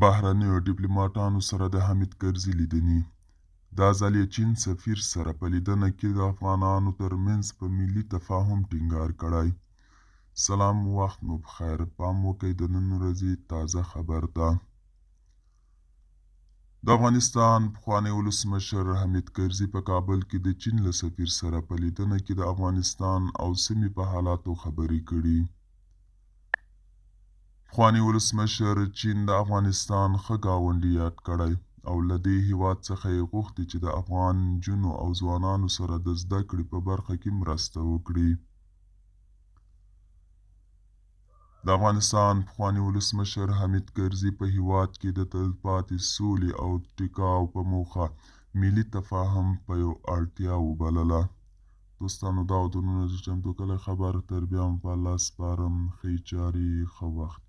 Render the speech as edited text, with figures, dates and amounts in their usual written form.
بهرنیو ډیپلوماټانو سره د حامد کرزي لیدني، دا ځل یې چین سفیر سره په لیدنه کې د افغانانو ترمنځ په ملي تفاهم ټینګار کړی. سلام وخت مو پخیر، پام وکړئ د نن ورځې تازه خبر ته. د افغانستان پخوانی ولسمشر حامد کرزي په کابل کې د چین له سفیر سره په لیدنه کې د افغانستان او سیمې په حالاتو خبرې کړي. پخواني ولسمشر چین د افغانستان ښه ګاونډي یاد کړی او له دې هېواد څخه یې غوښتي چې د افغان نجونو او ځوانانو سره د زده کړې په برخه کې مرسته وکړي. د افغانستان پخواني ولسمشر حامد کرزي په هېواد کې د تلپاتې سولې او ټیکاو په موخه ملي تفاهم په یو اړتیا وبلله. دوستانو دا و د نن ورځې چمتو کړی خبر، تر بیا مو په الله سپارم، ښې چارې، ښه وخت.